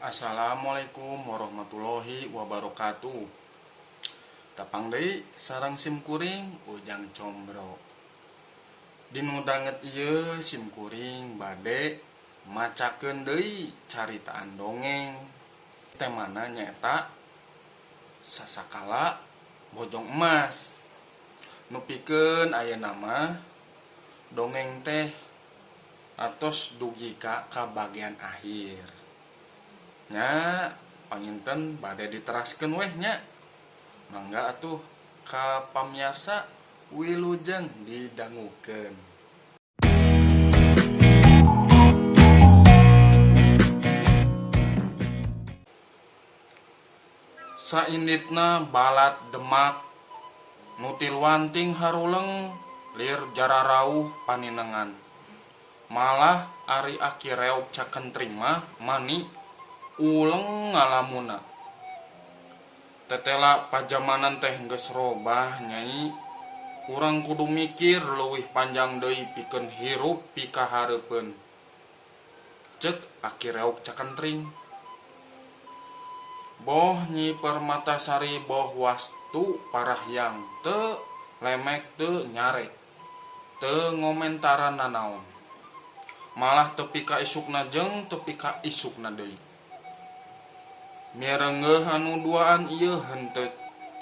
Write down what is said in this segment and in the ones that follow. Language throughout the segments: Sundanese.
Assalamualaikum warahmatullahi wabarakatuh. Tapang deui sareng sim kuring Ujang Combro. Dinu danget ieu sim kuring bade macakeun deui caritaan dongeng. Temana nyaeta Sasakala Bojong Emas. Nu pikeun ayeuna mah dongeng teh atos dugi ka bagian akhir. Nya panginten bade diteraskeun weh nya. Mangga atuh ka pamiarsa wilujeng didangukeun. Sainditna balat Demak nu tiluanting haruleng lir jararauh paninengan. Malah ari Aki Reog Cakentring mah mani uleng ngalamuna. Tetela pajamanan teh geus robah Nyai. Urang kudu mikir leuwih panjang deui pikeun hirup pikahareupeun. Cek Aki Reog Cakentring. Boh Nyi Permatasari boh wastu parahyang teu lemek teu nyarek. Teu ngomentaran nanaon. Malah tepi ka isukna jeung tepi ka isukna deui. Mireungeuh anu duaan ieu henteu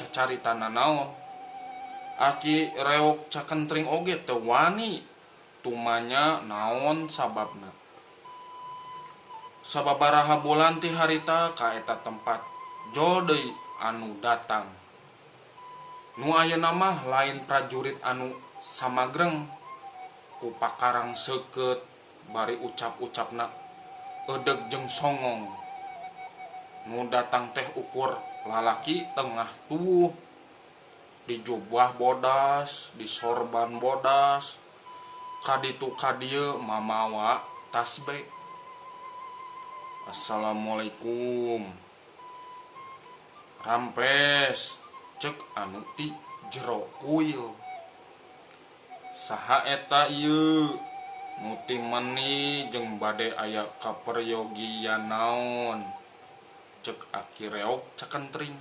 cacarita nanaon. Aki Reog Cakentring oge teu wani tumanya naon sababna. Sababaraha bulan ti harita ka eta tempat jol deui anu datang. Nu ayeuna mah lain prajurit anu samagreng ku pakarang seukeut bari ucap-ucapna eudeg jeung songong. Nu datang teh ukur lalaki tengah tuwuh, dijubah bodas, disorban bodas, kaditu kadieu mamawa tasbe. Assalamualaikum. Rampes, cek anu ti jero kuil. Saha eta ieu nu ti meni jeung bade aya kaperyogian naon? Cek Aki Reog Cakentring.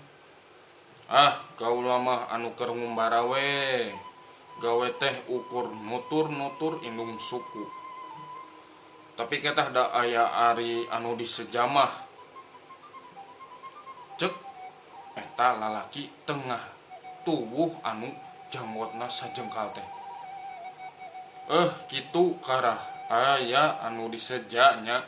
Ah, kaula mah anu keur ngumbara we. Gawe teh ukur nutur-nutur indung suku. Tapi ketah da aya ari anu disejamah. Cek eta lalaki tengah tuwuh anu janggotna sajengkal teh. Kitu karah aya anu diseja nya.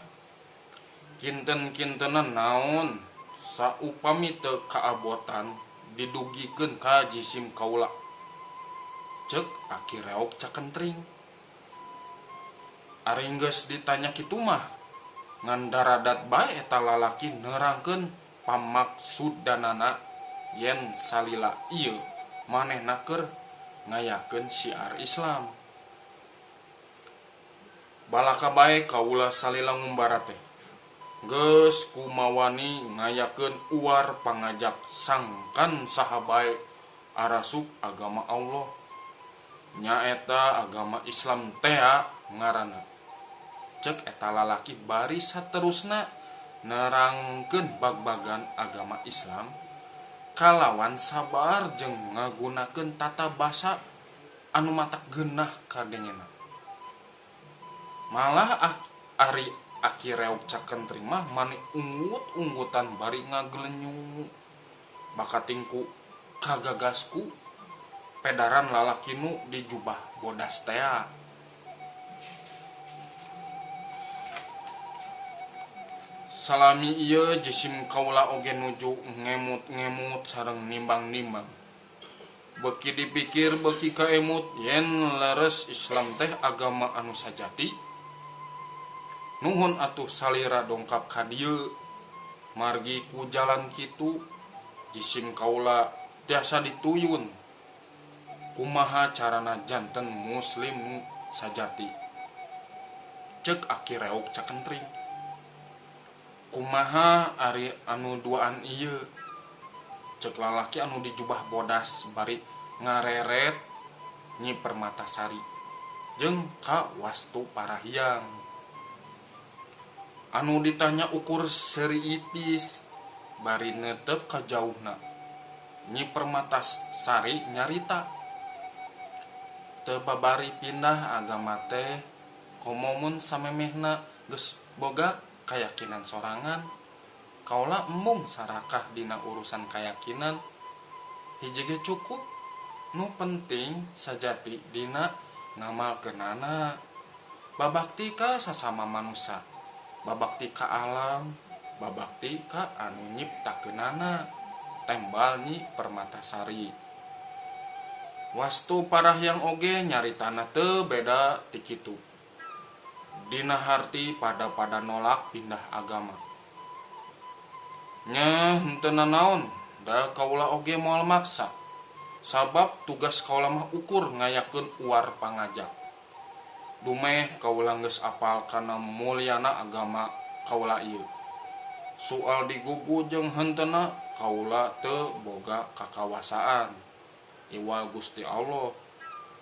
Kinten-kintenan naon saupami teu kaabotan didugikeun ka jisim kaula. Cek Aki Reog Cakentring. Ari geus ditanya kitu mah ngan daradat bae eta lalaki nerangkeun pamaksuddanana yen salila ieu manehna keur ngayakeun syiar Islam. Balaka bae kaula salila ngumbara teh. Geus kumawani ngayakeun uar pangajak sangkan saha bae arasup agama Allah. Nyaeta agama Islam tea ngaranna. Cek eta lalaki bari saterusna nerangkeun bag-bagan agama Islam kalawan sabar jeung ngagunakeun tata basa anu matak geunah kadengena. Malah ari Aki Reog Cakentring mah mani unggut-unggutan bari ngagelenyu. Bakating ku kagagasku pedaran lalaki nu dijubah bodas tea. Salami ieu jisim kaula oge nuju ngemut-ngemut sareng nimbang-nimbang. Beuki dipikir beuki kaemut yen leres Islam teh agama anu sajati. Nuhun atuh salira dongkap ka dieu. Margi ku jalan kitu jisim kaula tiasa dituyun. Kumaha carana janten muslim nu sajati. Cek Aki Reog Cakentring. Kumaha ari anu duaan ieu? Cek lalaki anu dijubah bodas bari ngareret Nyi Permatasari. jeung ka Wastu Parahyang. Anu ditanya ukur seuri ipis bari neuteup ka jauhna. Nyi Permatasari nyarita teu babari pindah agama teh komo mun samemehna geus boga kayakinan sorangan. Kaula embung sarakah dina urusan kayakinan hiji ge cukup nu penting sajati dina ngamalkeunana babakti ka sasama manusa babakti ka alam babakti ka anu nyiptakeunana tembal Nyi Permatasari. Wastu Parahyang oge nyaritana teu beda ti kitu. Dina harti pada-pada nolak pindah agama. Nya henteu nanaon da kaula oge moal maksa. Sabab tugas kaula mah ukur ngayakeun uar pangajak. Dumeh kaula geus apal kana mulyana agama kaula ieu. Soal digugu jeung henteuna kaula teu boga kakawasaan. Iwal Gusti Allah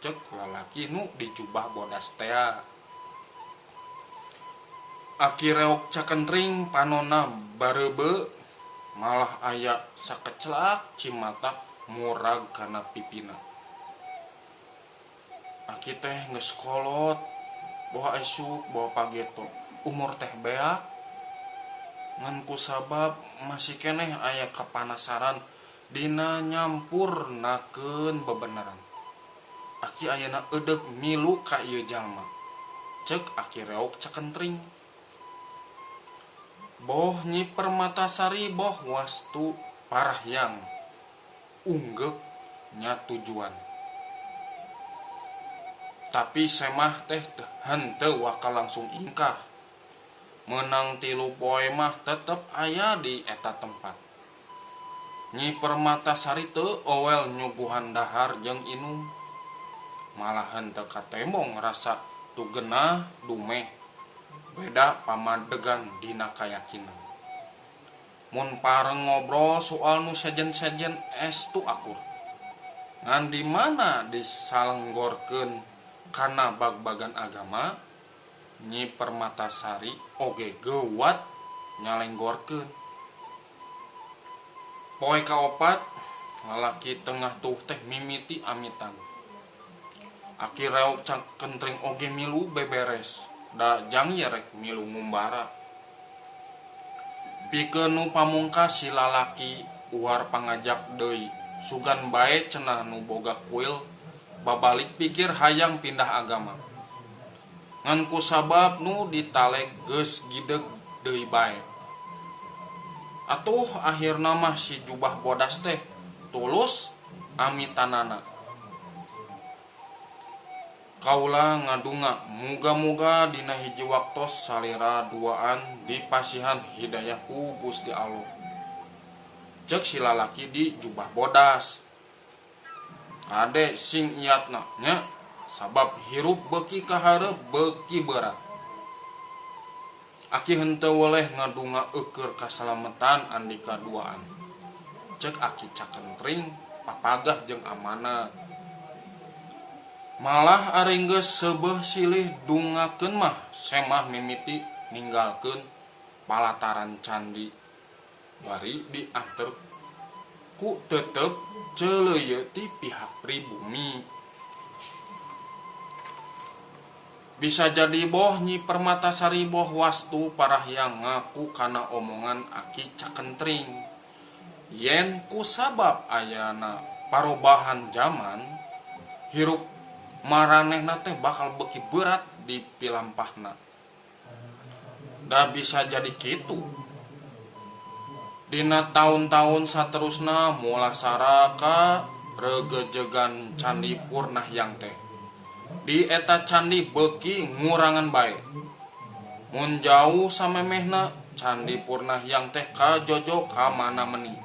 cek lalaki nu dijubah bodas tea. Aki reok cakentring panona bareube malah aya sakecelak cimata murag kana pipina. Aki teh geus kolot boha esuk boha pageto umur teh beak ngan kusabab masih keneh aya kapanasaran dina nyampurnakeun bebeneran. Aki ayeuna eudeg milu ka ieu jalma cek aki reok cakentring. Boh Nyi Permatasari boh Wastu Parahyang unggeuk nya tujuan. Tapi semah teh henteu wakal langsung ingkah. Menang 3 poe mah tetep aya di eta tempat. Nyi Permatasari teu owel nyuguhan dahar jeung inum. Malah henteu katembong rasa tugenah dumeh beda pamadegan dina kayakinan. Mun pareng ngobrol soal nu sejen-sejen estu akur. Ngan di mana disalenggorkeun kana bag-bagan agama, Nyi Permatasari oge geuwat nyalenggorkeun. Poe kaopat, lalaki tengah tuh teh mimiti amitan. Aki reok cakentring oge milu beberes. Da jang yerek milu ngumbara. Pikeun nu pamungkas si lalaki uar pangajak deui. Sugan bae cenah nu boga kuil babalik pikir hayang pindah agama. Ngan kusabab nu ditalek geus gideg deui bae. Atuh akhirna mah si jubah bodas teh tulus amitanana. Kaula ngadunga muga-muga dina hiji waktos salira duaan dipasihan hidayah ku Gusti Allah. Cek si lalaki di jubah bodas. Kade sing iatna nya sabab hirup beuki kahareup beuki berat. Aki henteu weleh ngadunga eueur kasalametan andika duaan. Cek aki cakentring papagah jeung amanat. Malah ari geus seubeuh silih dungakeun mah semah mimiti ninggalkeun palataran candi. Bari dianter ku tetep celeuyeuh ti pihak pribumi. Bisa jadi boh Nyi Permatasari boh Wastu Parahyang ngaku kana omongan aki cakentring. Yen kusabab ayana parobahan jaman hirup maranehna teh bakal beuki berat di pilampahna. Da bisa jadi kitu. Dina taun-taun saterusna mulasara ka regejegan Candi Purnahyang teh. Di eta candi beuki ngurangan bae. Mun jauh samemehna Candi Purnahyang teh kajojo ka mana meni.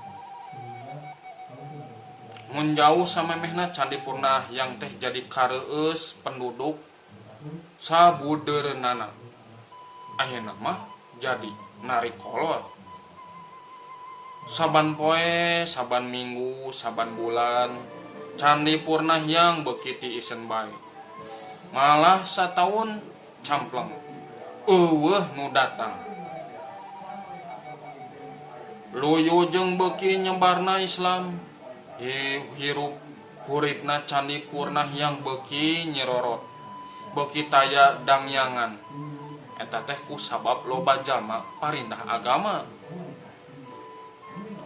Mun jauh samemehna Candi Purnahyang teh jadi kareueus penduduk sabudeureunana. Ayeuna mah jadi narik kolot. Saban poe, saban minggu, saban bulan, Candi Purnahyang beuki tiisen bae. Malah sataun campleng euweuh nu datang. Luyu jeung beuki nyebarna Islam, hirup huripna Candi Purnahyang beuki nyirorot, beuki taya dangyangan. Eta teh ku sabab loba jalma parindah agama.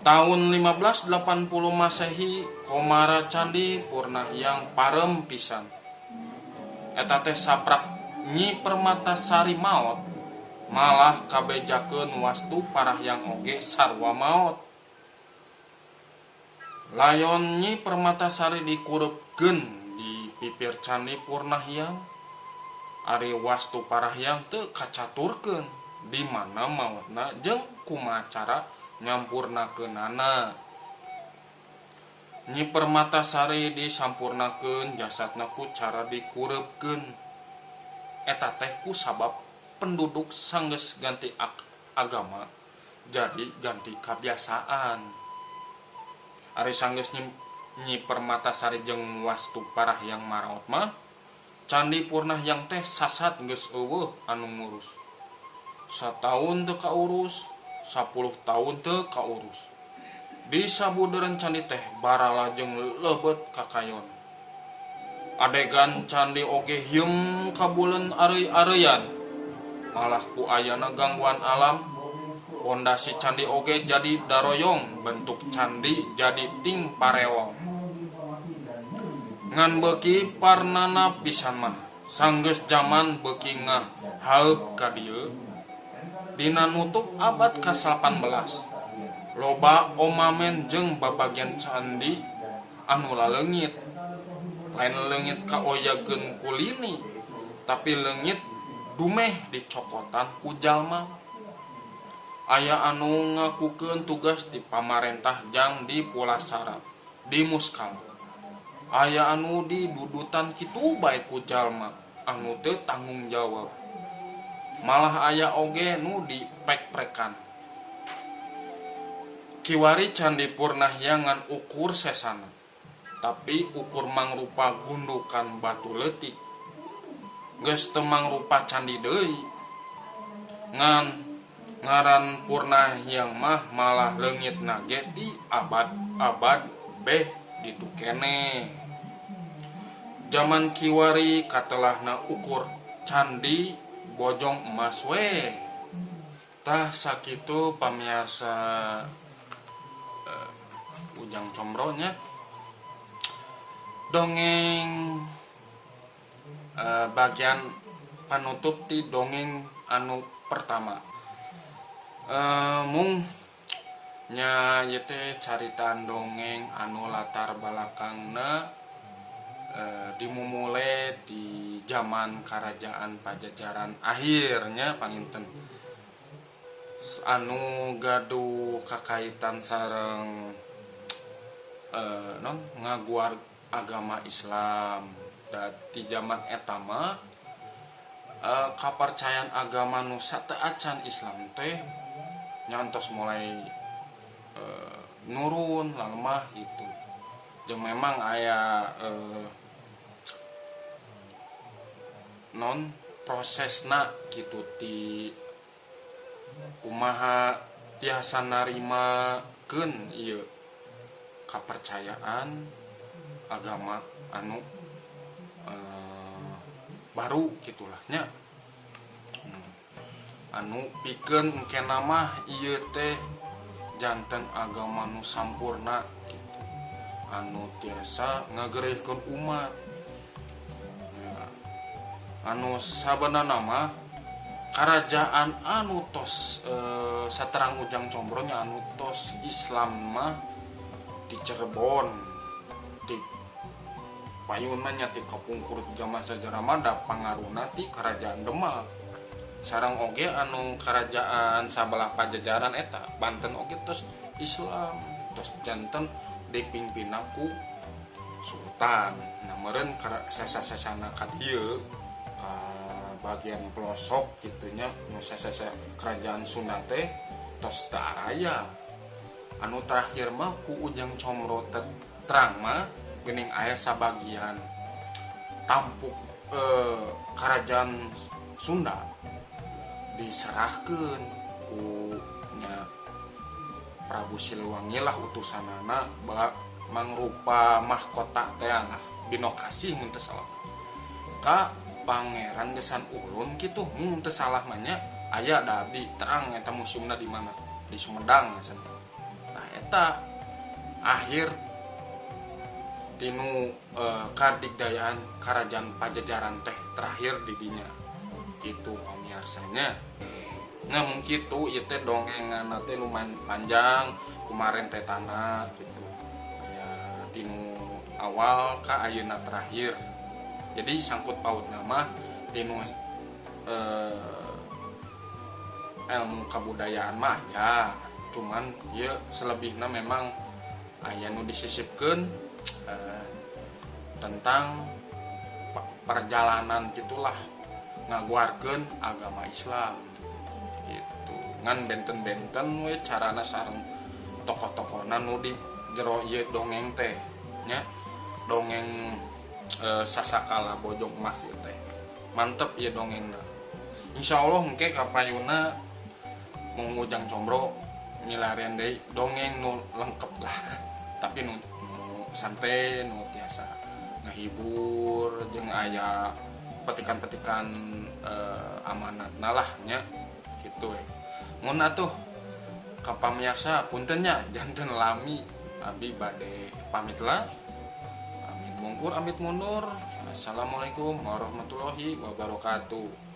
Taun 1580 Masehi komara Candi Purnahyang parem pisan. Eta teh saprak Nyi Permatasari maot, malah kabejakeun wastu Parahyang oge sarua maot. Layon Nyi Permatasari dikureupkeun di pipir Candi Purnahyang, ari wastu Parahyang teu kacaturkeun di mana maotna jeung kumaha cara nyampurnakeunana. Nyi Permatasari disampurnakeun jasadna ku cara dikureupkeun. Eta teh ku sabab penduduk sanggeus ganti agama jadi ganti kabiasaan. Ari sanggeus Nyi Permatasari jeung wastu Parahyang maraot mah, Candi Purnahyang teh sasat geus euweuh anu ngurus. Sataun teu kaurus, 10 taun teu kaurus. Di sabudeureun candi teh barala jeung leubet kakayon. Adegan candi oge hieum kabuleun areuy-areuyan. Malah ku ayana gangguan alam, pondasi candi oge jadi daroyong, bentuk candi jadi ting pareong. Ngan beuki parnana pisan mah, sanggeus jaman beuki ngaheup ka dieu. Dina nutup abad ka-18, loba omamen jeung babagian candi anu laleungit. Lain leungit kaoyageun ku lini, tapi leungit dumeh dicokotan ku jalma. Aya anu ngakukeun tugas di pamarentah jang di Pulasara, di Muskala. Aya anu didudutan kitu bae ku jalma anu teu tanggung jawab. Malah aya oge nu dipek-prekan. Kiwari Candi Purnahyang ngan ukur sesana, tapi ukur mangrupa gundukan batu leutik. Geus teu mangrupa candi deui. Ngan ngaran Purnahyang mah malah leungitna ge di abad-abad beh ditu keneh. Jaman kiwari katelahna ukur candi bojong emas we. Tah sakitu pamiarsa, Ujang Combro nya. Dongeng bagian panutup ti dongeng anu pertama. Mung nya ieu teh caritaan dongeng anu latar belakangna dimumule di zaman kerajaan Pajajaran akhirnya panginten anu gaduh kakaitan sareng non ngaguar agama Islam. Da di zaman eta mah kapercayaan agama nu sateuacan Islam teh nyantos mulai nurun lemah gitu. Jeung memang aya non prosesna gitu ti kumaha tiasa narimakeun ieu kapercayaan agama anu baru gitulah nya. Anu pikeun engkena mah ieu teh janten agama nu sampurna gitu, anu tiasa ngagerehkeun umat ya. Anu sabenerna mah kerajaan anu tos saterang Ujang Combro nya anu tos Islam mah di Cirebon di payunna nya ti kapungkur zaman sejarah mah da pangaruhna ti kerajaan Demak. Sareng oge anu kerajaan sabelah Pajajaran eta Banten oge tos Islam tos janten dipimpinna ku sultan. Nah meureun sesa-sesana ka dieu ka bagian pelosok gitunya nu sesa-sesa kerajaan Sunda teh tos teu araya. Anu terakhir mah ku Ujang Combro terang mah geuning aya sabagian tampuk Kerajaan Sunda diserahkeun ku nya Prabu Siliwangi lah, utusanana mangrupa mahkota teh lah, Binokasih mun teu salah, ka Pangeran Gesan Ulun gitu mun teu salah mah nya. Aya da abdi terang eta museumna di mana, di Sumedang cenah. Nah, eta akhir tinu kadigdayaan Kerajaan Pajajaran teh terakhir di dinya gitu, pamiarsanya. Nah, mungkin tuh ieu teh dongengan teh lumayan panjang kemarin teh tanah gitu ya, tinu awal ka ayeuna terakhir. Jadi sangkut paut nama tinu ilmu kebudayaan mah ya, cuman ya selebihnya memang aya nu disisipkeun tentang perjalanan gitulah ngaguarkeun agama Islam gitu. Ngan benten-benten we carana sareng tokoh-tokohna nu di jero ieu dongeng teh nya, dongeng Sasakala Bojong Emas ieu teh. Mantep ieu dongengna. Insya Allah engke kapayuna Mang Ujang Combro milarian deui dongeng nu lengkap lah, tapi nu santai, nu tiasa ngahibur jeung aya petikan-petikan amanatna lah nya gitu we. Mun atuh ka pamirsa, punten nya janten lami, abi bade pamit lah. Amit mungkur, amit mundur. Assalamualaikum warahmatullahi wabarakatuh.